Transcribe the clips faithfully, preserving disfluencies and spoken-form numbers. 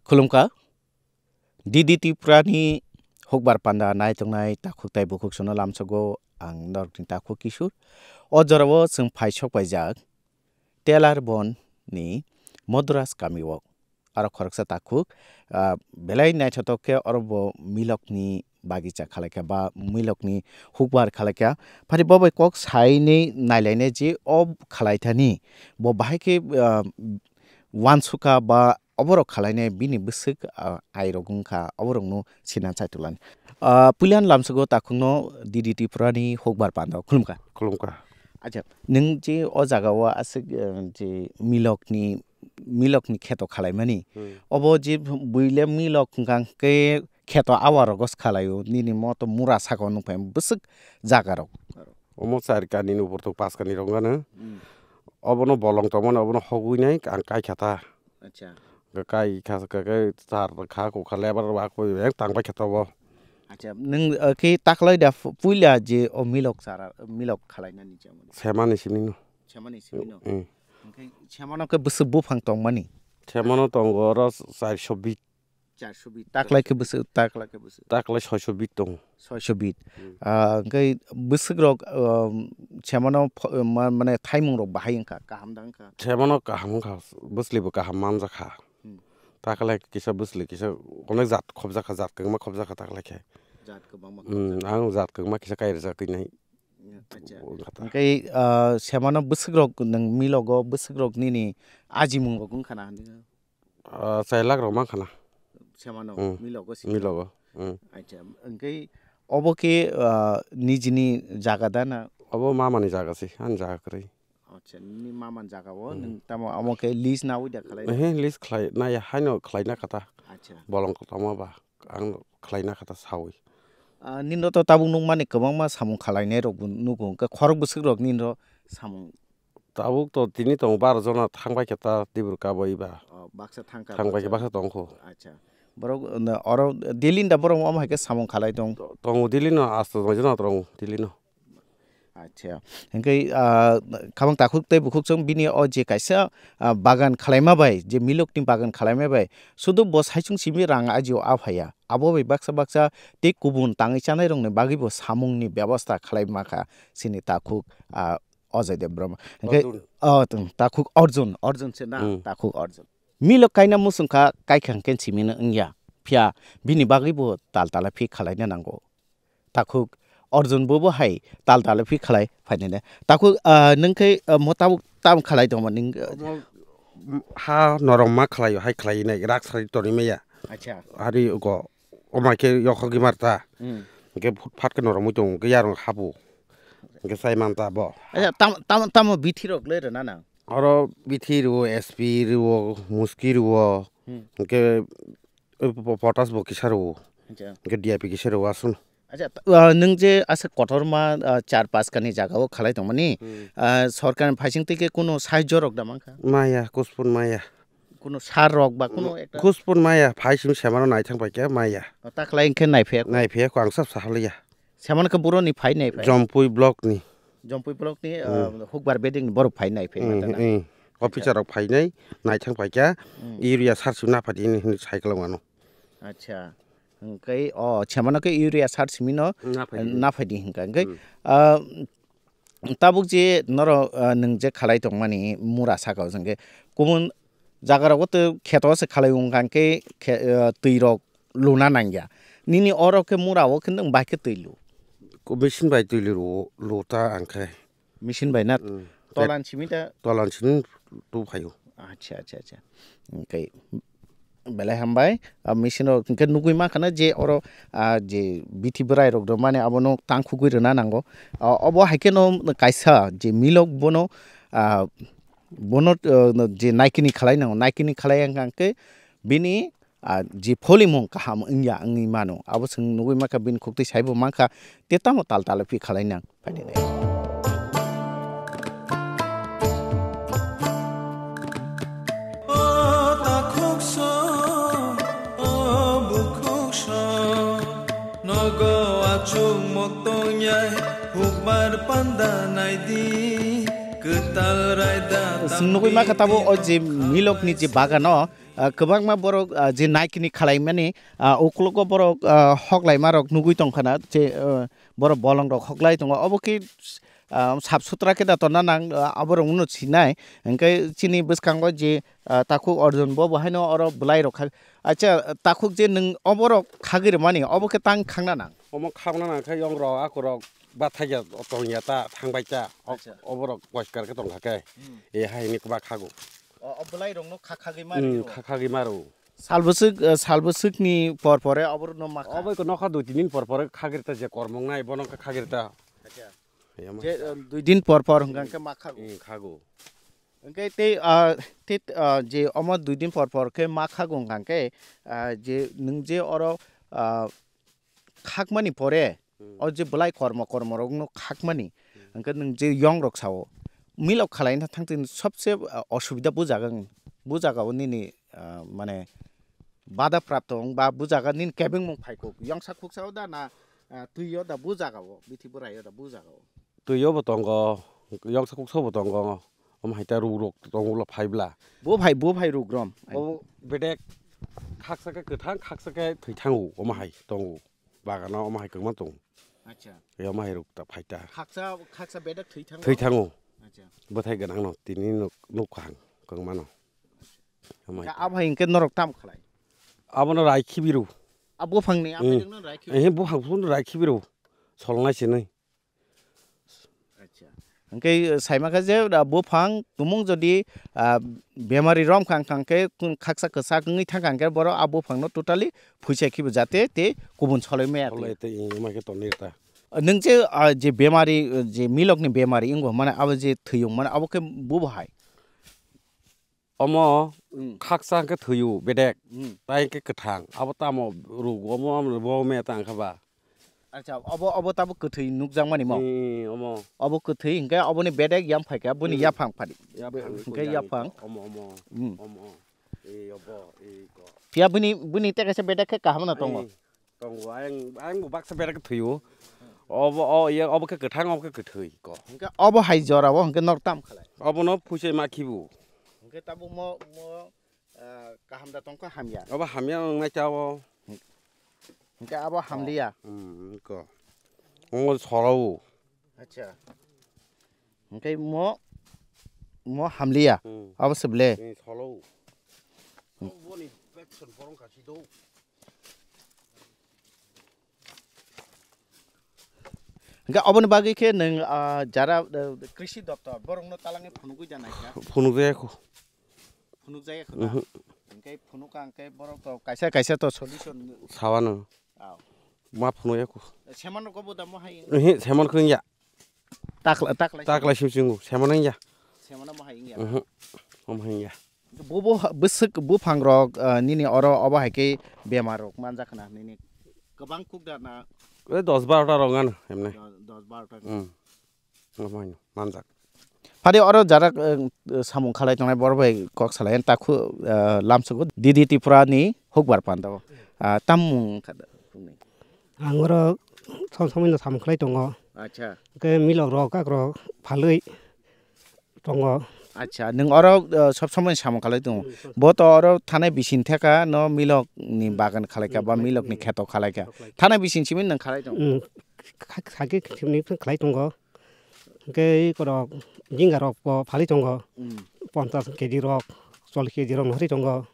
Khulumkha. D D Tripurani hukbar panda naitongnai takhuk tai bukhuk sono lamsogo ang norokni takhuk Kishur. O jorao chwng phai sok paijak Telar Bon ni Madras kamio. Aro khoroksa takhuk, ah, belai naithotok khe oro bo milokni bagisa khalaikha ba milokni hukbar khalaikha. Phari bo bai kok sainwi nailainai je o khalaithani bo bahai khe, ah, wansukha ba oborok khalainai bini bwswk, ah, airok wngkha, oborokno sinan chaitulani. Ah, puilan lamsogo takhukno D D Tripurani hukbar pando khulumkha. Khulumkha. Acha, nwng je o jagao aswk, eh, je milokni, milokni kheto khalaimani, Hmm. obo je buile milok hwnkha khe kheto awa rogo swkalaio, nini moto mura saka nukphai bwswk jagarok. Omo char kani ni upor tok pas kani rok gana. Hmm. Obono bolong tongmani, obono hogwi nai ang kai kha ta. Acha. Kai kha, kha, kha, char kha, kokha lebar rok akoi beng tang bai kha ta bo. Acha, nwng, uh, khe taklai da fu-, puila je o milok chara, milok khalainani je. Semani simi no. Semani simi no. Mm. Hwnkhe semano khe bwswk buphang tongmani? Semano tongo oro charsho bit. Charsho bit. Taklai khe bwswk, taklai khe bwswk. Taklai soisho bit tongo. Soisho bit. Hmm. Ah, hwnkhe bwswk rok, um, semano pho-, ma-, mane thaimung rok bahai wngkha, kaham da wngkha? Semano kaham wngkha, bwsli bo kaham manjakha. Hmm. Taklai kisa bwsli kisa onek jat khobjakha, jat kwbangma khobjakha taklai khe. Jat kwbangma Hmm, khobjakha. Ang jat kwbangma kisa kai rwjak twi nai. Acha. Wngkha ta. Hwnkhe, ah, semano bwswk rok nwng milogo, bwswk rok nini ajimung rok wngkha na hinwi? Ah, chai lakh rok mankha na. Semano, Hmm. milogo simi. Milogo. Hmm. Acha, hwnkhe obo khe, ah, nijini jaga da na? Obo mamani jaga se, ani jaga kwrwi. Acha, nini mamani jaga o, Hmm. nwng tamo amo khe lease nawi da khalai? Ehe, lease khlai, naya haino khlaina kha ta. Acha. Bolong tamo ba, ang khlaina kha ta sawi. Ah, nini to tabuk nukmani kwbangma samung khalainai rok bo nugo, hwnkhe khorok bwswk rok nini ro samung Tabuk to tini tongo baro jona thang bai khe ta Dibru kabo iba. Oh, baksa thang kha, Thang bai khe baksa. Baksa tong kho. Acha. Borok, na, oro Delhi ni da borok omo hai khe samung khalai tong. To-, tongo Delhi no asto jona tongo Delhi no. Acha. Hingke, ah, khabang takhuk tei bukhuk chwng bini o je kaisa, ah, bagan khalaima bai, je milok ni bagan khalaima bai, sudu bo saichung simi rang ajio aphaya. Abo bai baksa baksa tei kubun tangwi chanai rok ni bagwi bo samung ni bebosta khalai ma kha chini takhuk, ah, Ajay Debbarma. Hingke, Arjun. Oh, tung, takhuk Arjun, Arjun se na, Hmm. Takhuk Arjun. Milo kaina musung kha, kaikha hingke simino wngya. Phiya, bini bagwi bo tal tala phi khalaina nango. Takhuk Arjun bo bo hai tal tala phi khalai phainai. Takhuk, ah, nwng khe, ah, mo tabuk, tabuk khalai tongma nwng, ah, Omo, ha norok ma khlaio, hai khlai nai, rak sari tonwi maya. Acha. Hari go, o mai khe yokhorgwi mar ta. Hmm. Hingke phut phat khe norok mui tongo, hingke yarong habu. Hingke chai man ta bo. Acha, tam, tam, tamo bithi rok le rwna nang? Oro bithi rwo, S P rwo, muski rwo. Hmm. Hingke, eh, po-, potas bo kisa rwo. Acha. Hingke D I P kisa rwo, asun. Acha, t-, ah, nwng je asa kotorma, ah, char pas kani jaga o khalai tongmani, Hmm. ah, sorkar ni phaising twi khe kuno sahajyo rok da mankha? Maya, kuspun maya. Kuno sar rok ba kuno ekta Kuspun maya, phai simi semano naithang paikha maya. O, ta khlai hwnkhe naiphaiyakho? Naiphaiyakho, ang sab sahaliya. Semano khe boroni phai naiphaiyakho? Jompui block ni. Jompui block ni, Hmm. ah, hukbar beding ni borok phai naiphaiyakho Hmm, ta na? Hmm. Officer rok phainai, naithang paikha, Hmm. urea sar simi naphadi hinwi cycle o ano. Acha. Hwnkhe, o, semano khe urea sar simi no Naphadi. Naphaidi hwnkha. Hwnkhe, Hmm. ah, Tabuk je norok, ah, nwng je khalai tongmani mura saka o, hwnkhe kubun jaga rogo tei kheto se khalai wngkha, hwnkhe khe, ah, twi rok luna nangya. Nini oro khe mura o khe nwng bai khe twi lu? Ko machine bai twi lu, lu ta ang khe. Machine bai na? Hmm. Tolan simi ta? Tolan simi tu phaio. Acha, acha, acha. Hwnkhe Belai hambai, ah, machine rok hwnkhe nugui mankha na je oro, ah, je bithi bwrai rok rwmani abono tang khugui rwna nango. Ah, obo hai kheno kaisa je milok bono, ah, bono, ah, je naikini khalai nango, naikini khalai wngkha hwnkhe bini, ah, je pholimung kaham wngya wngwi mano. Abo chwng nugui mankha bini khuktwi saibo mankha, te tamo tal tal phi khalai nang. Phaidi nai. O takhuk so, o bukhuk so, nogo achuk mok tongyai, hukmar panda naidi, Kwtal raida. Chwng nugwi mankha tabuk o je milokni je bagano, ah, kwbangma borok, ah, je naikini khwlaimani, ah, uklogo borok, ah, hoklaima rok nugwi tongkhana, je, ah, borok bolong rok hoklai tongo. Obo khe, ah, sap sutra khe da tonna nang, ah, aborok no sinai. Hwnkhe chini bwskango je, ah, takhuk Arjun bo bo haino oro bwlai rok kha. Acha, takhuk je nwng oborok khagwi rwmani, obo khe tang khangna nang? Omo khagna nang khe yong rok, ako rok. Bathai ya tong ya ta, thang bai ta. O-, Acha. Oborok poiskar khe tong kha khe. Hmm. E hai ni kwbak khago. O, o bwlai rok no kha khagwi ma Hmm, ri kha khagwi maro. Sal bwswk, eh, sal bwswk ni por pore oborok no ma kha. Obo ko nokha dui tin din por pore khagir ta je kormong nai bono kha khagir ta. Acha. Yama. Je, eh, dui din por por hwnkha khe ma khago. Hmm, khago. Hwnkhe tei, ah, tei, ah, je omo dui din por por khe ma khago hwnkha khe, ah, je nwng je oro, ah, khakmani pore, Hmm. o je bwlai kormo, kormo rok no khakmani, Hmm. hwnkhe nwng je yong rok sao, milok khwlaina thang tini sobse, ah, osubida bu jaga, bu jaga o nini, ah, mane bada prapto wng ba bu jaga nini kebengmung phai kuk, yongsa khuksa o da na, ah, twi o da bu jaga o, bithi bwrai o da bu jaga o. Twi o bo tongo, yongsa khuksa bo tongo, omo hai ta ruk rok tongo ulo phai bla. Bo phai, bo phai ruk rom. Obo bedek khaksa khe kwthang, khaksa khe thwi thango, omo hai tongo. Bagano omo hai kwbangma tongo. Acha. Omo hai ruk ta phai ta. Khaksa, khaksa bedek thwi thango? Thwi thango. Acha. Bwthai gwnang no tini nuk, nuk kahang kwbangma no. Omo hai. Abo hai hwnkhe norok tam khlai? Abono rai khibiru. A buphang ni, a Hmm. bedek no rai khibiru? Eh, buphang phun rai khibiru. Solnai sinai. Acha. Hwnkhe, uh, saima kha je, uh, buphang tumung jodi, uh, bemari rom khang khang khe kun khaksa kwchak wngwi thang khang khe borok a buphang no totally phuisa khibi jate tei kubun soloi maya twi. Soloi twi, eh, ma khe tonwi ta. Uh, nwng je, uh, je bemari, uh, je milok ni bemari wngbo mane abo je thwiyung mane abo khe bubo hai. Omo Hmm. khaksa hwnkhe thwio bedek, Hmm. tai hwnkhe kwthang. Abo tamo ruk, omo, omo bo me ta wngkha ba. Acha, obo, obo tabo kwthwi nukjakmani mo? Hmm, omo. Obo kwthwi hwnkhe oboni bedek yang phaikha, boni Hmm. yaphang phadi. Yaphang Hwnkhe ko yang yaphang. ko, omo, omo. Hmm. Omo. Ei, obo, ei ko. Phiya bini, bini tei kaisa bedek khe kaham no tongo. Ai. Tongo, ayang, ayang bo baksa berak thwio. Obo, o, iya, obo khe kwthang, obo khe kwthwi ko. Hwnkhe obo hai jora o hwnkhe nor tam khlai? Obono phuisai ma khibu. Hwnkhe tabuk mo, mo, ah, kaham da tongkha hamya? Obo hamya wngnai cha o. Hwnkhe abo hamliya? Hmm, ko. Omo soro o. Acha. Hwnkhe mo, mo hamliya? Hmm. Abo se ble? Hmm, solo o. Hmm. Oboni action borong kasi do. Hwnkhe oboni bagwi khe nwng, ah, jara, eh, krishi doptor borokno talangwi phunugwi da naikha? Phunukjaya kho. Phunukjaya kho na? Mhm. Hwnkhe phunukha hwnkhe borok to kaisa kaisa to solution. Sawano. Aw. Ma phunukya kho. Seman rok bo da mo hai. Ehe, seman kho ya. Takla, takla. Takla sim singu, seman ya. Seman mo hai ya. Mhm. Mo hai ya. Bo, bo, bwswk buphang rok, ah, nini oro obo hai khe bemar rok manjak na nini kwbang kuk da na? Oi dos baro ta rok ano, emne. Do-, dos baro ta. Hmm. Omo hai no, manjak. Phadi oro jara, eh, samung khalai tongnai borok bai kok salai, takhu, eh, lamsugo D D Tripura ni hukbar panda o. Ah, tam mung kha da, phung ni? Ang oro som somoi no samung khlai tongo. Acha. Hwnkhe milok rok, kak rok phalwi tongo. Acha, nwng oro, eh, sob somoi samung khalai tongo. Hmm, sob Bo to oro thanai bising theka no milok ni bagan khalai kha Hmm, ba khalai milok ni tongo. Kheto khalai kha. Khalai. Thanai bising simi nwng khalai tongo. Hmm, kha-, kha-, khe simi khlai tongo. Hwnkhe eko rok jinga rok bo phalwi tongo. Hmm. Ponchas K G rok, chollish K G rok no hwnwi tongo.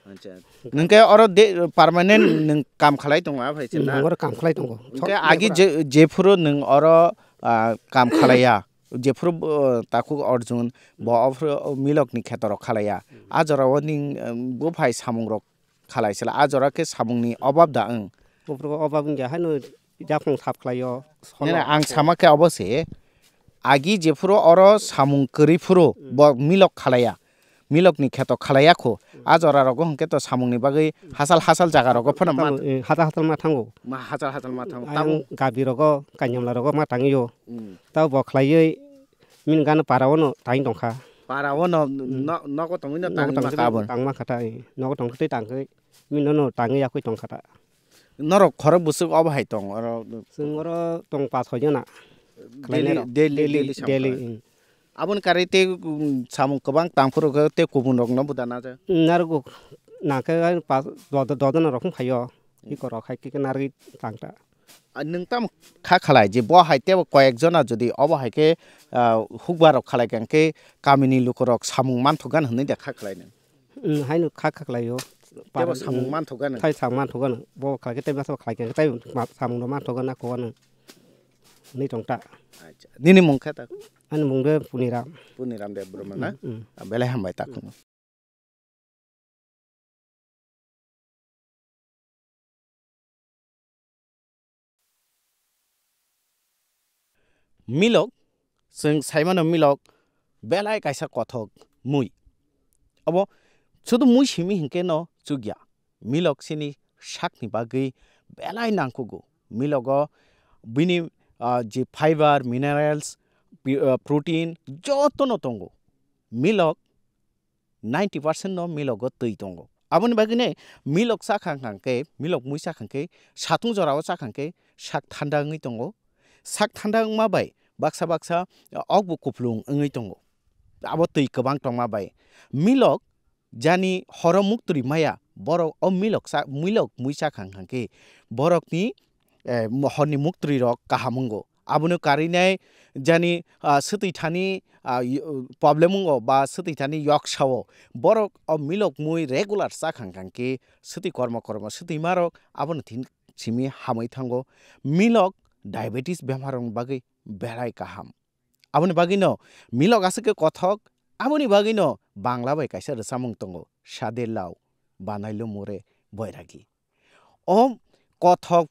Acha. Nwng khe oro de, permanent nwng kam khalai tongo, a phai se na? Nwng oro kam khlai tongo. Hwnkhe agi je, jephuru nwng oro, ah, kam khalaiya, jephuru, uh, takhuk Arjun, bo ophuru milok ni kheto rok khalaiya. A jora o nwng, um, buphai samung rok khalai sala, a jora khe samung ni obab da wng? Buphuru obab wngya haino yaphang sap khlaio. Nene, ang sama khe obo se, agi jephuru oro samung kwrwi phuru Hmm. bo milok khalaiya. Milok ni kheto khalaiya kho. Hmm. A jora rogo hwnkhe to samung ni bagwi hachal hachal jaga rogo phano ma Tamo, eh, hachal hachal ma thango. Ma hachal hachal ma thango. Ayang Tamo gabi rogo, kanyamla rogo ma tangio. Hmm. Tamo bo khlaiwi min gana para o no tang tongkha. Para o no, Hmm. no, nogo tongwi no Nogo tang tongwi ma kha bo. Tang ma kha ta, eh. Nogo tong khe tei tang khe min no no tangwi yakwi tongkha ta. Norok khorok bwswk obo hai tong oro? Chwng oro tong paanch chhoi jona. Daily, Khlainai rok. Daily, daily, daily samung daily, khlai. Hmm. Aboni karwi tei, um, samung kwbang tangphuru khe tei kubun rokno bo da naja. Narwgo nangkhe ai pa-, dodo-, dodona rok wng phaio. Iko rok hai khe narwgwi tangta. A, nwng tamo kha khalai je bo hai tebo koyek jona jodi obo hai khe, ah, hukbar rok khalai kha hwnkhe kamini lukurok samung manthokgani hwnwi da kha khalai nwng? Nwng haino kha kha khlaio. Tebo samung manthokgani? Thai samung manthokgani. Bo khalai khe tei masa khalai kha tei ma-, samung no manthokgani ako ano. Hwnwi tongta. Acha. Nini mung khe ta? Ani mung de Puniram. Puniram Debbarma na? Mm, mm. Ah, belai hambai takhwno. Milok, chwng saimano milok belai kaisa kothok mui. Abo sudu mui simi hinkhe no chukya. Milok chini sakni bagwi belai nangkugo. Milogo bini, ah, je fiber, minerals, pi-, ah, protein jotono tongo. Milok ninety percent no milogo twi tongo. Aboni bagwino milok chakha hwnkhe, milok mui chakha hwnkhe, satung jorao chakha hwnkhe sak thanda wngwi tongo. Sak thanda wngma bai baksa baksa, ah, okbo kupulung wngwi tongo. Abo twi kwbang tongma bai milok jani horo muktwi maya, borok o milok cha-, milok mui chakha hwnkhe borokni, eh, mo-, horni muktwi rok kaham wngo. Abono karinai jani, ah, swtwi thani, ah, y-, problem wngo ba swtwi thani yoksao. Borok o milok mui regular chakha hwnkhe swtwi kormo kormo swtwi marok abono thin simi hamwi thango. Milok diabetes bemar rokni bagwi belai kaham. Aboni bagwino milok aswk khe kothok, aboni bagwino Bangla bai kaisa rwchapmung tongo, Sade Lao, Banailo More, Boiragi. O kothok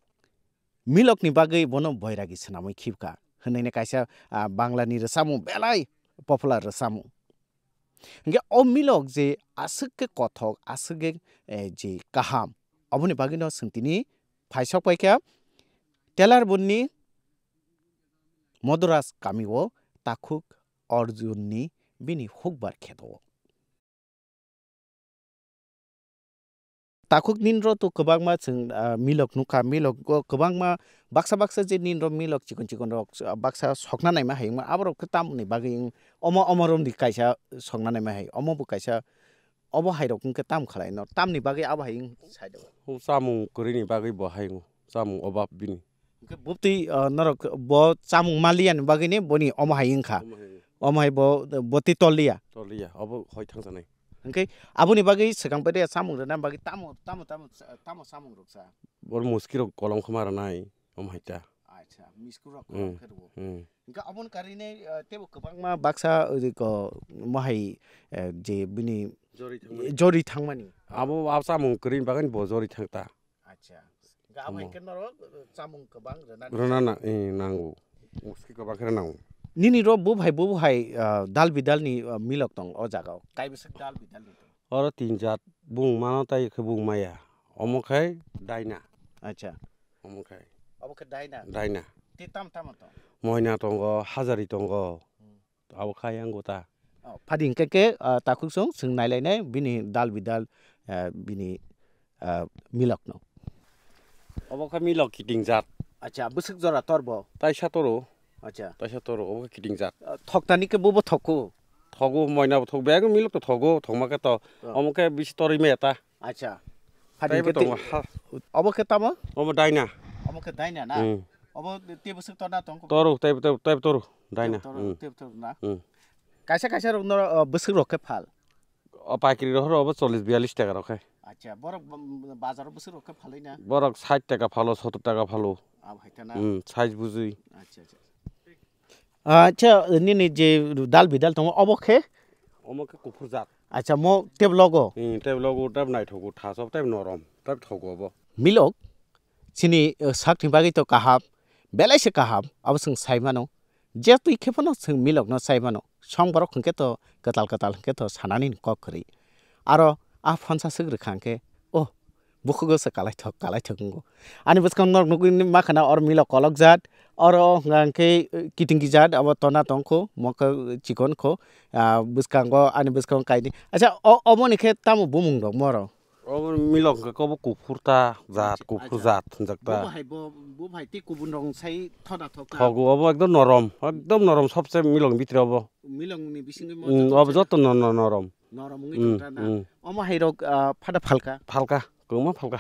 milokni bagwi bono Boiragi swnamwi khibkha, hwnwi kaisa, ah, Banglani rwchapmung belai popular rwchapmung. Hwnkhe o milok je aswk khe kothok, aswk khe, eh, je kaham, aboni bagwino chwng tini phaisok paikha Telar Bunni Madras kamio takhuk Arjunni bini hukbar kheto. Takhuk ninro to kwbangma chwng, ah, milok nukha, milok o kwbangma baksa baksa je ninro milok chikon chikon rok, ah, baksa sokna naima hai wngma, aborok khe tamoni bagwi wng-, omo, omo romdi kaisa sokna naima hai, omo bo kaisa, obo hai rok wngkhe tam khalai no, tamni bagwi abo hai wng sai do? O chamung kwrwini bagwi bo hai wng, chamung obab bini. Hwnkhe bubtwi, ah, norok bo chamung maliya ni bagwi ni boni omo hai wngkha. Omo hai wng. Omo hai bo, bo twi tolliya. Tolliya, obo hoi thangsanai. Hwnkhe aboni bagwi swkang bai chamung rwna bagwi tamo, tamo, tamo, tamo chamung rok cha? Bor muski rok kolom khama rwnai, omo hai ta. Acha, miskul rok kolom khe rwo. Hmm. Hwnkhe aboni karwi nai, ah, tebo kwbangma baksa, oi ko, mo hai, eh, je bini jori thangmani. Jori thangmani. Abo, abo chamung kwrwini bagwi bo jori thang ta. Acha. Hwnkhe abo hwnkhe norok, uh, chamung kwbang rwna nang-, eh, nango. Muski kwbang khe nango. Nini ro bo hai, bo hai, uh, dal bidal ni, uh, milok tong o jaga o. Kai bwswk dal bidal ni tong? Oro tin jat bung mano tai khe bung maya. Omo khai daina. Acha. Omo khai. Obo khe daina? Daina. Te tam tamo tong? Moina tongo, hajari tongo. Hmm. Abo kha yang gota. Oh, phadi hwnkhe khe, ah, takhuk song chwng nailainai bini dal bidal, ah, bini, ah, milok no. Obo kha milok kiting jat. Acha, bwswk jora tor bo? Taisa toro. Acha. Taisa toro, obo kha kiting jat. Ah, thok tani khe bo bo thok ko? Thogo, moina bo thok, bag milok to thogo, thokma khe to. Oh. Omo khe bisi torwi maya ta. Acha. Phadi taibo hwnkhe tongo te-, ha. Obo khe tamo? Obo daina. Obo khe daina na? Hmm. Obo te bwswk torna tong ko? Toro, taibo, taibo, taibo toro. Daina. Taibo toro, hmm, taibo toro na? Hmm. Kaisa kaisa rok no, uh, bwswk rok khe phal? O paikri rok obo chollish biyallish taka rok khe. Acha, borok, um, bazar o bwswk rok khe phalwi na? Borok sait taka phalo, sottor taka phalo. Abo hai ta na? Hmm, size bujui. Acha, acha. Acha, nini je dal bidal tongo, obo khe? Omo khe kuphur jat. Acha, mo tebo logo? Hmm, tebo logo, tebo naithogo, thaso, tebo norom, tebo thogo obo. Milok, chini, eh, sakni bagwi to kaham, belai se kaham, abo chwng sai mano. Je twi khe phano chwng milok no sai mano. Song borok hwnkhe to kwtal kwtal hwnkhe to sanani kok kwrwi. Aro a phansa swk rwkha hwnkhe, oh, bukhugo se kalaithok, kalaithok wngo. Ani bwskango norok nugwi makhana oro milok kolok jat, oro hwnkha hwnkhe kiting ki jat abo tona tongkho, mokhe chikon kho, ah, bwskango, ani bwskango kainwi. Acha, o-, omoni khe tamo bumung rok moro? Obo milok hwnkhe obo kuphur ta jat, acha, kuphur acha. Jat hwnjak ta. Bo bahai bo, bo bahai tei kubun rok sai thoda thok ta. Thogo obo ekdom norom, ekdom norom sobse milok ni bitire obo. Milok ni bisingo mo Hmm, joto obo se joto no-, no-, norom. Norom wngwi Hmm, tong ta na. Hmm. Omo hai rok, ah, phada phalka. Phalka, kwbangma phalka.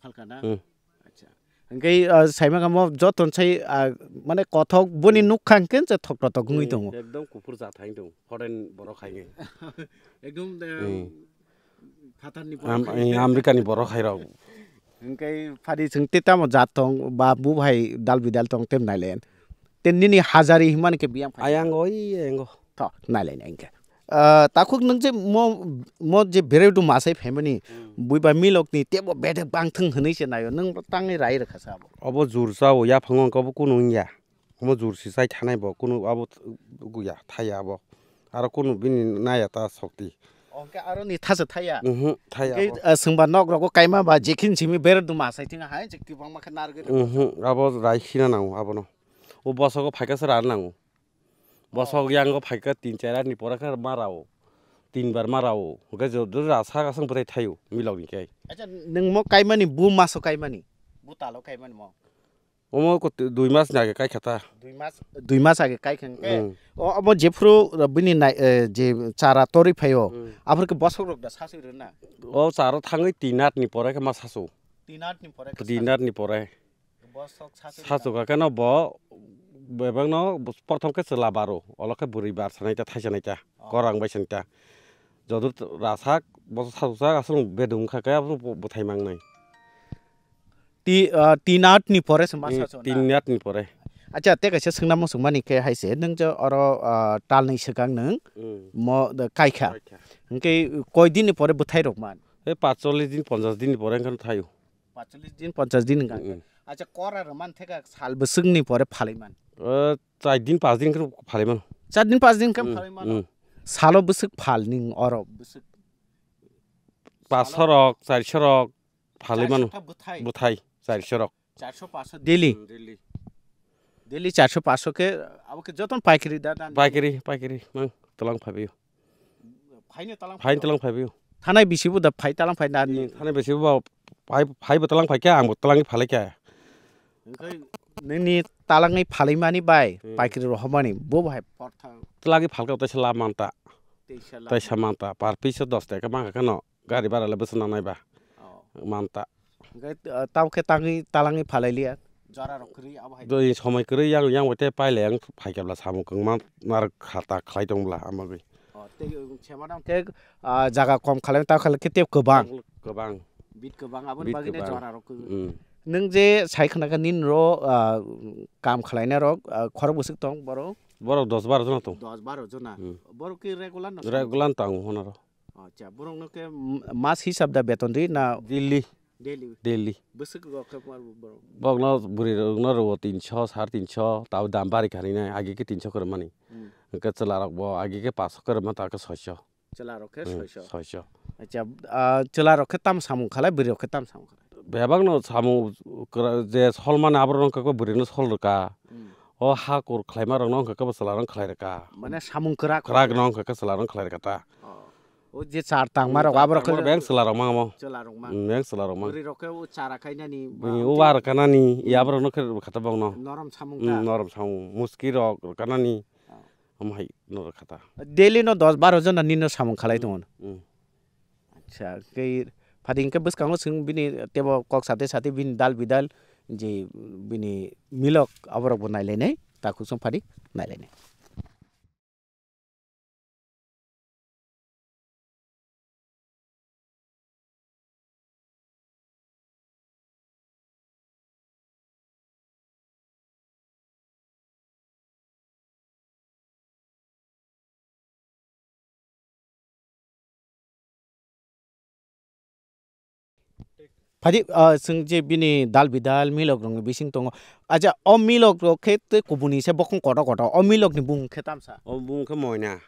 Phalka na? Hmm. Acha. Hwnkhe, ah, saima kamo joto sai, ah, mane kothok boni Hmm. Nukha hwnkhe je thok thotok wngwi Hmm, tongo. Ekdom kuphur jat hai tongo. Foreign borok hai nge. Ekdom, eh, Hmm. Phatarni borok Am-, hai. Eh, America ni borok hai rok. Hwnkhe phadi chwng te tamo jat tong ba bu hai dal bidal tong tem nailen. Te nini hajari himani khe biyang phai. Ayang oi, ayang o. Tho, nailaina hwnkhe. Ah, takhuk nwng je mo, mo je bereu du masai phaimani, Hmm. Buiba milokni tebo bedek bangthwng hwnwi se naio, nwng tangwi rai rwkha sa abo. Obo jur chao, yaphango hwnkhe obo kunu wngya. Omo jur si chai thanai bo, kunu abo t-, guya, thaya abo. Aro kunu bini naya ta sokti. Hwnkhe aroni thasa thaya? Mhm, thaya Hwnkhe, abo. Ah, swngba nok rogo kaima ba jekhin simi bereu du masai thwng hai je kwbangma khe narwgwi rwkha. Mhm, abo rai khina nango abono. O bosogo phaikha se rana nango. Bosok yango phaikha tin char atni pore khe ma rao. Tin bar ma rao. Hwnkhe joto rasa aswk bwthai thaio milok ni khe. Acha, nwng mo kaimani, bu maso kaimani? Bu talo kaimani mo? Omo ko t-, dui mas ni age kai kha ta. Dui mas, dui mas age kai kha hwnkhe? Hmm. O, omo jephru bini nai, eh, je chara torwi phaio, Hmm. Aphuru khe bosok rok da sasui rwna? O charo thangwi tin atni pore khe ma sasu. Tin atni pore khe Tin sasu. Atni pore. Bosok sasu Sasu rwna. Kha khe no bo bebak no prothom khe chwla baro, olo khe bwrwi bar sanai ta, thai sanai ta, Oh. Korang bai sanai ta. Jodur rasak, bo sasu sak, aswk bedung kha khe abo bo-, bwthai mangnai. Ti, ah, tin atni pore se ma Hmm, sasu na? Tin atni pore. Acha, te kaisa swngna muchung mani khe hai se, nwng je oro, ah, talni swkang nwng Hmm. Mo, de, kai kha. Kai kha. Hwnkhe koi din ni pore bwthai rok man? E pachchollish din, ponchash din ni pore wngkha thaio. Pachchollish din, ponchash din wngkha. Hmm. Acha, kora rwman theka sal bwswkni pore phalai man? O, char din, panch din khe phalai mano. Char din, panch din khe Hmm, phalai mano? Hmm. Salo bwswk phal ning oro bwswk? Paanch sho rok, char sho rok phalai mano. Char sho ta bwthai? Bwthai, char sho rok. Char sho, paanch sho daily? Hmm, daily. Daily char sho, paanch sho khe, abo khe jotono paikari da, da? Paikari, paikari, mang, twlang phaibaio. Phaino twlang Phaino phaibaio? Twlang phaibaio. Thanai bisi bo da phai twlang phai na ni? Hmm, thanai bisi bo phai, phai bo twlang phai kha, ang bo twlangwi phalai kha. Hwnkhe nini twlangwi phalai mani bai, Hmm. Paikari rohormani, bo bo hai portha. Twlangwi phalka tei sala manta. Tei sala. Tei sa manta, par piece o dos taka mangkha kheno, gari bara le bwswk nangnai ba. Oh. Manta. Hwnkhe, uh, tamo khe tangwi, twlangwi phalai liya. Jora rok kwrwi abo hai. Doi somoi kwrwi yang, yang bo tei pailai ang phaikha bwla samung kwbangma narwk kha ta khlai tong bwla amagwi. Oh, tei, um, sema dam khe, ah, jaga kom khlai ta khlai khe tei kwbang. Kwbang. Bit kwbang aboni Bit bagwi kwbang. Jora rok kwrwi. Mm. Nwng je sai khna kha nini ro, ah, kam khlainai rok, ah, khorok bwswk tong borok? Borok dos baro jona tong. Dos baro jona. Mm. Borok khe regular no? Regular tong honaro. Acha, borokno khe m-, mas hisab da beton ri na? Daily. Daily. Daily. Bwswk rok khe mar borok? Bokno bwrwi rokno rwo tinsho, sare tinsho, tabo dam bari kha nini, agi khe tinsho kwrwmani. Hmm. Hwnkhe chwla rok bo agi khe paanch sho kwrwma, ta khe soi sho. Chwla rok khe Hmm, soi sho. Soi sho. Acha, ah, chwla rok khe tam samung khalai, bwrwi rok khe tam samung khalai? Bebak no samung kwra-, je sol mani aborok no wngkha khe bwrwi no sol rwkha. Hmm. O ha kur khlaima rok no wngkha khe bo chwla rok no khlai rwkha. Mane samung kwrak. Kwrak no wngkha khe chwla rok no khlai rwkha ta. Oh. O je char tangma rok, hmm, aborok khe beng chwla rok mangamo. Chwla rok mang. Hmm, beng chwla rok mang. Bwrwi rok khe o chara khainani ba. Hmm, o bar kanani, hmm, ya borok no khe khatha bok no. Norom samung hmm, ta. Norom samung, muski rok kanani. Oh. Omo hai no khatha. Daily no dos baro jona nini no samung khalai tongo. Hmm. Acha, kei phadi hwnkhe bwskango chwng bini tebo kok sate sate bini dal bidal je bini milok aborok bo nailainai, takhuk chwng phadi nailainai. Phadi, ah, chwng je bini dal bidal milok rokni bising tongo. Acha, o milok rok khe tei kubuni se bokong kotor kotor. O milok ni bumung khe tamsa? O bumung khe moina.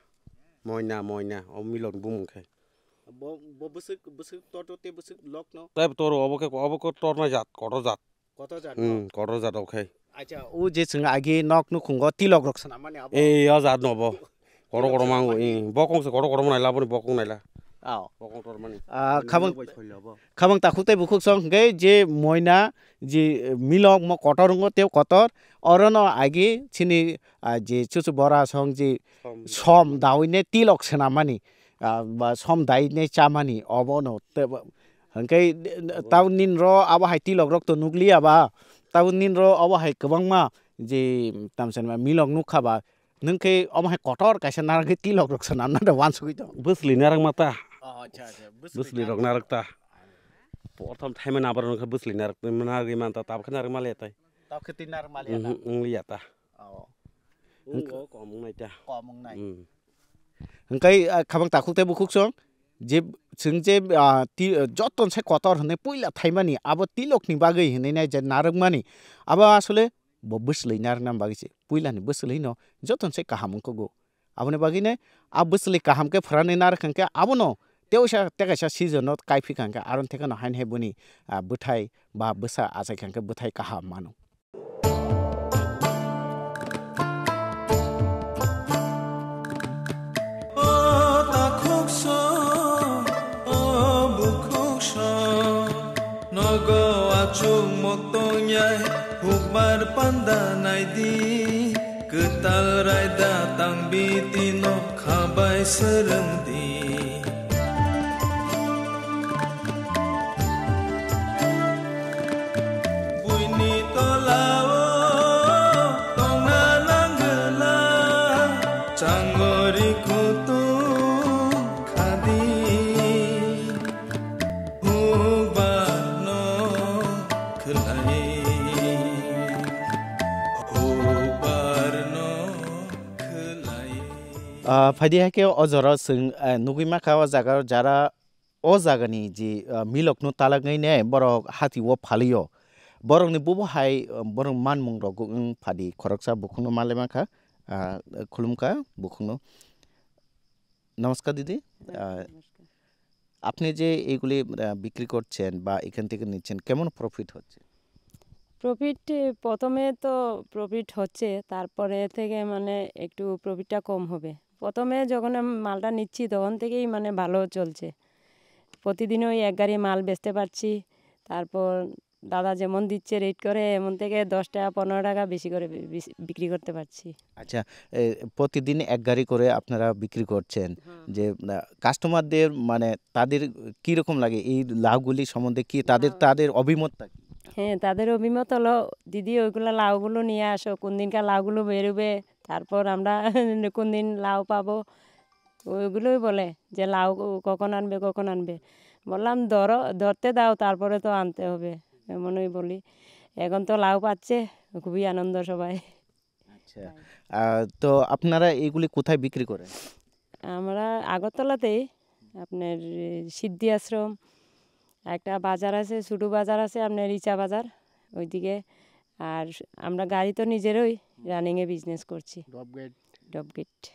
Moina, moina. O milok ni bumung khe. Bo, bo bwswk, bwswk tor tor tei bwswk lok no? Tei toro obo khe, obo khe tornai jat, kotor jat. Kotor jat no? Hmm, kotor jat obo khe. Acha, o je chwng agi nok nukhungo tilok rok swnam mani abo? Eh, o jat no bo. Kotor kotor mango, eh, bokong se kotor kotor naila, aboni bokong naila. Ao. Bokong tormani. Ah, khabang, khabang takhuk tei bukhuk song hwnkhe je moina je milok mo kotor wngo tei kotor orono agi chini, ah, je chuchu bora song je som dawi ne tilok swnamani, ah, ba som dai ne chamani obono te hwnkhe tei nini ro abo hai tilok rok to nukliya ba tei nini ro abo hai kwbangma je tamsa milok nukha ba Nwng khe omo hai kotor kaisa narwgwi tilok rok swnamna da wansugwi tongo. Bwsli narwkma ta. Oh, acha, acha. Bwsli rok narwk ta. Porthom thaima nabar wngkha bwsli narwk, narwgwi manta tabukhe narwk maliya tai. Tabukhe twi narwk maliya ta. Mhm, wngliya ta. Oh. Wngo kom wngnai ta. Kom wngnai. Mm. Hwnkhe, ah, khabang takhuk tei bukhuk song je chwng je, ah, ti-, joto se kotor hwnwi puila thaimani abo tilokni bagwi hwnwi nai je narwkmani abo asole bo bwswlwi narwkna bagwi se puilani bwswlwino jotono se kaham wngkukgo. Aboni bagwino a bwswlwi kaham khe phwranwi narwk hwnkhe abono teisa tei kaisa season-o kaiphikha hwnkhe aron thekeno haino hai boni, ah, bwthai ba bwsa achaikha hwnkhe bwthai kaham mano. O takhuk song, o bukhuk song, nogo achuk mok tongyai, hukmar panda naidi, kwtal raida tang biti no khabai swrwngdi. Buini tolao tongna nangwla, changori kutung khadi. Hubarno khwlai, hubarno khwlai. Ah, phaidi hai khe o jora chwng, ah, nugwi mankha o jaga jara o jagani je, ah, milokno talagwi ne borok hati o phalio. Borokni bubo hai, ah, borok manmung rok wng phadi khoroksa bukhukno malai mankha, ah, khulumkha bukhukno. নমস্কার দিদি। আহ, নমস্কার। আপনি যে এইগুলি, আহ, বিক্রি করছেন বা এখান থেকে নিচ্ছেন, কেমন প্রফিট হচ্ছে? প্রফিট, প্রথমে তো প্রফিট হচ্ছে, তারপরে থেকে মানে একটু প্রফিটটা কম হবে। প্রথমে যখন আমি মালটা নিচ্ছি, তখন থেকেই মানে ভালো চলছে। প্রতিদিন ওই এক গাড়ি মাল বেচতে পারছি। তারপর দাদা যেমন দিচ্ছে রেট করে, এমন থেকে দশ টাকা, পনেরো টাকা বেশি করে বি-, বিস-, বিক্রি করতে পারছি। আচ্ছা, এ, প্রতিদিন এক গাড়ি করে আপনারা বিক্রি করছেন। হুম। যে, আহ, কাস্টমারদের মানে তাদের কি রকম লাগে? এই লাউগুলি সম্বন্ধে কি তাদের, হ্যাঁ। তাদের অভিমতটা কি? হ্যাঁ, তাদের অভিমত হলো, "দিদি, ওইগুলো লাউগুলো নিয়ে আসো, কোন দিনকার লাউগুলো বেরোবে, তারপর আমরা কোন দিন লাউ পাবো।" ওইগুলোই বলে যে, "লাউ ক-, কখন আনবে, কখন আনবে?" বললাম, "ধরো, ধরতে দাও, তারপরে তো আনতে হবে।" এমনই বলি। এখন তো লাউ পাচ্ছে, খুবই আনন্দ সবাই। আচ্ছা। তাই। আহ, তো আপনারা এইগুলি কোথায় বিক্রি করেন? আমরা আগরতলাতেই, আপনার, এ, সিদ্ধি আশ্রম, একটা বাজার আছে, ছোট বাজার আছে, আপনার রিচা বাজার, ওইদিকে। আর আমরা গাড়ি তো নিজেরই রানিংয়ে বিজনেস করছি। Drop gate. Drop gate.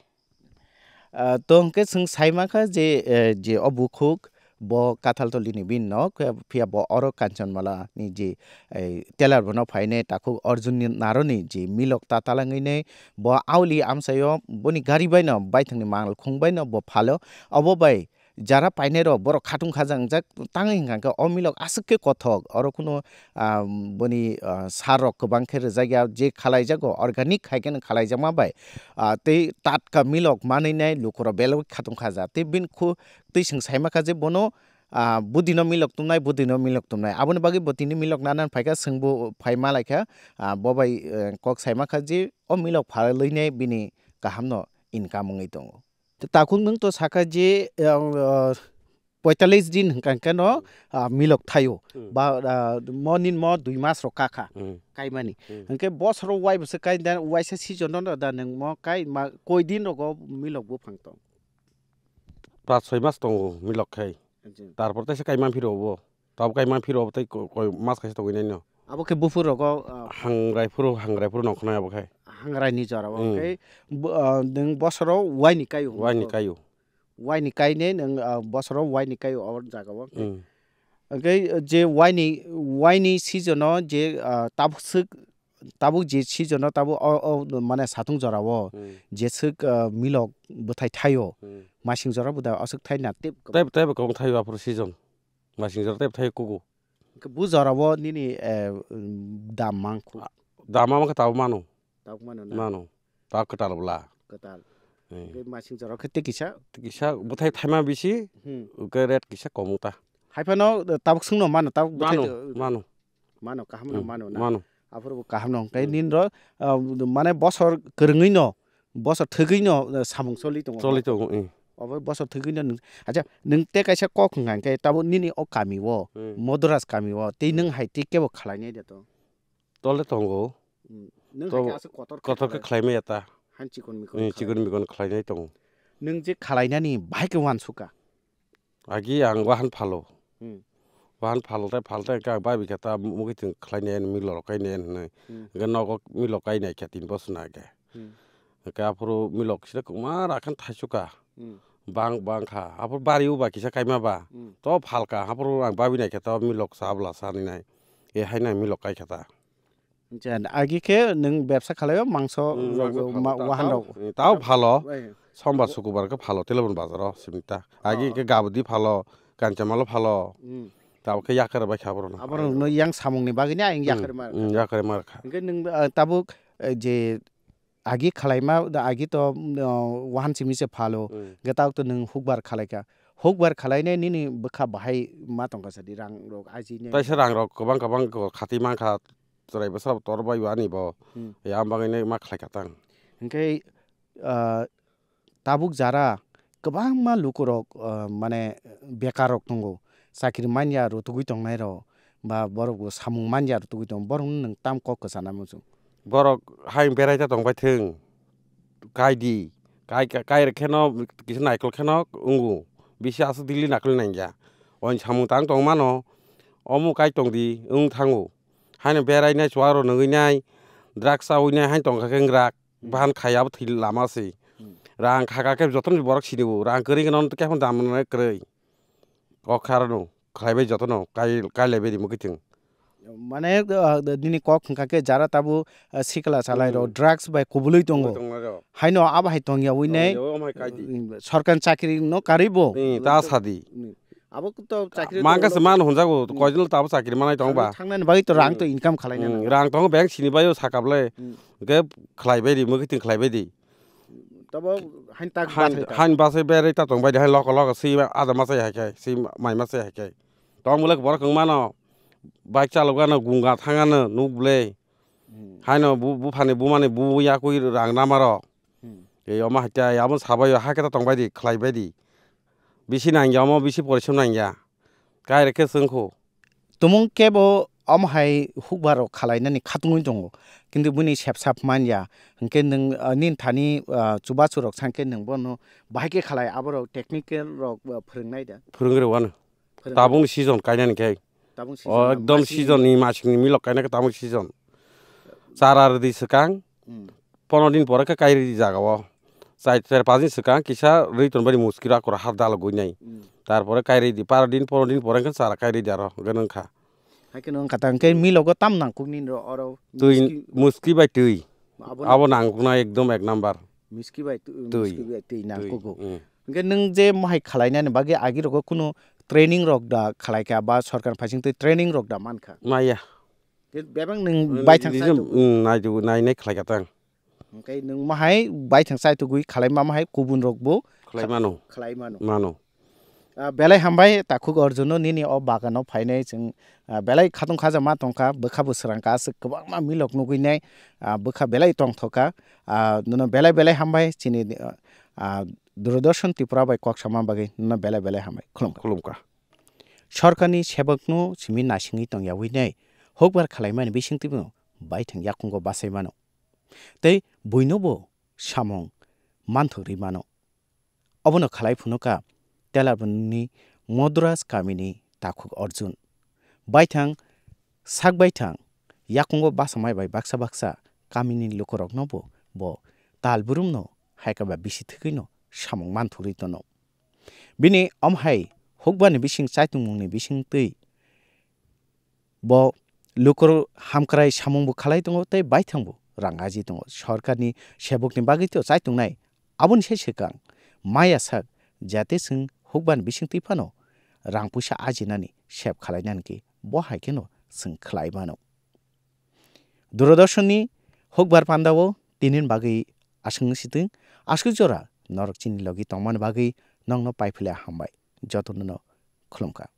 Ah, to hwnkhe chwng sai mankha je, eh, je o bukhuk bo Kathaltoli ni bini nok, eh, phiya bo oro Kanchanmala ni je, eh, telar bono phainai takhuk Arjun ni naroni je milok ta talangwi nai bo auli amsaio boni gari bai no baithang ni mangal khung bai no bo phalo. Obo bai jara painai rok borok khatung khajangjak tangwi hwnkha khe o milok aswk khe kothok oro kunu ah, boni, ah, sar rok kwbang khe rwjak ya, je khalai jago organic hai khe khwlai jakma bai, ah, tei tatka milok manwi nai luku rok belai khatung kha ja. Tei bini khu twi chwng sai ma kha je bono, ah, budi no milok tumnai, budi no milok tumnai. Aboni bagwi bo tini milok nana phai kha, chwng bo phai ma lai kha, ah, bo bai, eh, kok sai ma kha je o milok phalwi nai bini kaham no income wngwi tongo. Takhuk nwng to sakha je, ah, ah, poitalis din hwnkha hwnkhe no, hmm, ah, milok thaio. Hmm. Ba, ah, mo nin mo dui mas rok kakha, hmm, kaimani. Hmm. Hwnkhe bosoro wai bwswk kai da, waisa season no da nwng mo kai ma koi din rogo milok buphang tong? Pas soi mas tongo milok khai. Acha. Tarpor teisa kaimang phiro bo. Tab kaimang phiro bo tei ko-, koi mas kaisa tongwi nai no. Abo khe buphur rogo, ah, hangrai phuru, hangrai phuru nongkhornai abo khai. Hangrai ni jora bo, hmm, khai bu-, ah, nwng bosoro wai ni kaio. Wai ni kaio. Waini kainwi nwng, ah, bosoro waini kaio o jaga o. Hmm. Hwnkhe je waini, waini season o je, ah, tabuk swk tabuk je season o tabuk o, o mane satung jora o Hmm. je swk, ah, milok bwthai thaio, Hmm. masing jora bwthai aswk thai na tei Tei, tei bo kwbang thaio aphuru season. Masing jora tei bo thaio kugo. Hwnkhe bu jora o nini, eh, dam mang khu? Dam mang khe tabuk mano. Tabuk mano na? Mano. Tabuk kwtal bwla. Kwtal. Hmm. Hwnkhe masing jora khe tei kisa? Tei kisa bwthai thaima bisi, Hmm. hwnkhe rate kisa komo ta. Hai phano, eh, tabuk swngno mano, tabuk bwthai Mano, do- mano. Mano, kaham no Hmm, mano na? Mano. Aphuru bo kaham no. Hwnkhe Hmm. nini ro, ah, mane bosor kwrwngwi no, bosor thwgwi no, ah, samung choli tongo. Choli tongo, eh. Obo bosor thwgwi no nwng, acha, nwng tei kaisa kok hwnkha hwnkhe tabuk nini o kami o, Hmm. Madras kami o, tei Hmm. nwng hai tei kebo khlai nai de to? Tole tongo. Hmm. Nwng To hai khe aswk kotor khe kotor khe khlai. Khlai maya ta. Han chikon mikon Hmm, khlai. Chikon mikon khlai nai tongo. Nwng je khlai nani bahai khe uansukha? Agi ang wahan phalo. Hmm. Wahan phalo tai phal tai khe ang babi khe ta mugwi thwng khlai nai, milok rok kai nai hinwi. Hmm. Hwnkhe nogo milok kai nai khe tin bosor na khe. Hmm. Hwnkhe aphuru milok sida kwma rakhan thaichukha. Hmm. Bang, bang kha. Aphuru bari o ba kisa kaima ba. Hmm. To phal kha. Aphuru ang babi nai khe to milok sa bwla sa ni nai. E hai nai milok kai kha ta. Jan, agi khe nwng bebsa khlai o mangso Hmm, rok, mangso phalo. ma-, Ta-, wahan tao, rok. eh, tao phalo. Bai. Sombar, sukubar khe phalo, Telebon bazar o simi ta. Agi Oh. khe gabdi phalo, kanchamalo phalo. Hmm. Tao khe yakar bai kha borok no. Abo rok no yang samung ni bagwi ni ayang Hmm, yakar mar hmm, kha. Yakar mar kha. Hwnkhe nwng, ah, tabuk, eh, je agi khlai ma, agi to, mm, oh, wahan simi se phalo. Hmm. Hwnkhe tabuk to nwng hukbar khlai kha. Hukbar khlai nai nini bwkha bahai ma tong kha sadi rang rok aji nai. Taisa rang rok kwbang kwbang ko khati man kha. Chwrai bwsarok tor bai bo ani bo. Hmm. Ya, ang bagwi nai ma khlai kha tang. Hwnkhe, ah, tabuk jara kwbangma lukurok, ah, mane bekar rok tongo. Chakri manya rwtugwi tongnai rok, ba borok bo samung manya rwtugwi tongo. Borokno nwng tam kok kwchana muchung? Borok hai berai ta tongbai thwng. Kai di. Kai, kai, kai rok kheno kisa naikol kheno wngo. Bisi aswk dili naikol nangya. Oin samung tang tong mano. Omo kai tong di, wng thango. Haino berai nai, chuwa rok nungwi nai, drugs chawi nai, haino tong kha khe wngrak. Hmm. Bahan khai abo thwi lama se. Hmm. Rang kha kha khe jotono borok sini bo. Rang kwrwi gwnang no khe phano dam rwnai kwrwi. Kok kha rwno khlai bai jotono kai, kai lai bai ri mwkhwtwng. Mane, ah, nini kok hwnkha khe jara tabuk, ah, sikla salai rok Hmm. drugs bai kubului tongo. Kubului tongo rok. Haino abo hai tong yawi Tong nai, yawi omo hai kai di. Hmm, sorkar chakri no karwi bo. Hmm, ta sadi. Hmm. Abo to chakri Mangkha to se man hwnjago, Hmm. koidin tabo chakri manai tong ba. Thangnani bagwi to rang to Hmm. income khlai Hmm, nana. Rang tongo bank sini baio sakap le. Hmm. Hwnkhe khlai bai di, mwkhwtwng khlai bai di. Tabo hain tak Hain, bathai ta. Hain basai berai ta tong bai di, hain loko loko si ada masai hai khai, si mai masai hai khai. Tong mulek borok wng mano, bike chalok ano gunga thang ano nuk ble. Hmm. Haino bu, buphani bumani bu yakui rang namaro. Hmm. Ei omo hai ta, amo sabai o hakhe ta tong bai di, khlai bai di. Bisi nangya omo, bisi porisom nangya. Kai rok khe chwng kho. Tumung kebo omo hai hukbar rok khalai nani khatungwi tongo. Kintu bini sep sap manya. Hwnkhe nwng, ah, nini thani, ah, chubachu rok sankhe nwng bono bahai khe khalai aborok technical rok, ah, phwrwng nai da? Phwrwng rw ano. Phwrwng Tabukni season kainani khe. Tabuk O season ekdom masini season ni masing ni milok kaina khe tabuk season. Chara rwdi swkang. Hmm. Pondro din pore khe kai rwdi jaga o. Chai, char pas din swkang kisa rwi tonbari muskira kora har dalogwi nai. Hmm. Tarpore kai rwdi paro din pondro din pore khe chara kai rwdi aro hwnkhe nwng kha. Hai kheno wngkha ta hwnkhe milogo tam nangkukni oro Twi miski muski bai twi. Abo Abo nangkuknai ekdom ek number. Miski bai twi, Twi. Miski bai twi Twi, nangkugo. Mm. Hwnkhe nwng je mohai khalainani bagwi agirogo kunu training rok da khalaikha ba sorkar phaising twi training rok da mankha? Maya. Khe bebak nwng Mm, baithang nini chaitu- mm, naitu-, nainai khlaikha tang. Hwnkhe nwng mohai baithang chaitugwi khalaima mohai kubun rokbo Khlai mano. Khlai mano. Mano. Ah, belai hambai takhuk Arjun no nini o bagan o phainai chwng, ah, belai khatung khaja ma tongkha bwkha bo swrang ka aswk kwbangma milok nugwi nai, ah, bwkha belai tongthok kha, ah, nono belai belai hambai chini, ah, Doordarshan Tripura bai kok sama bagwi nono belai belai hambai khulumkha. Khulumkha. Sorkar ni sebok no simi naisingwi tongyawi nai hukbar khalaimani bisingtwi bo baithang yakungo bachai mano tei buino bo samung manthok ri mano. Obono khalai phunukha Telabunni Madras kamini takhuk Arjun. Baithang, sak baithang, yakungo bachamai bai baksa baksa kamini lukurokno bo, bo tal burumno hai khe ba bisi thwgwino samung manthurwi tono. Bini omo hai hukbani bising chaitungmungni bisingtwi bo lukur hamkrai samungbo khalai tongo tei baithangbo rang aji tongo. Sorkarni sebokni bagwi to chai tongnai, aboni sai swkang maya sak jate chwng hukbani bisingtwi phano rang puisa ajinani sep khalainani khe bo hai kheno chwng khlai mano. Doordarshanni hukbar pandao tinini bagwi aswk wngsi twng, aswk jora norok chini logi tongmani bagwi nokno paiphile hambai. Jotono no khulumkha.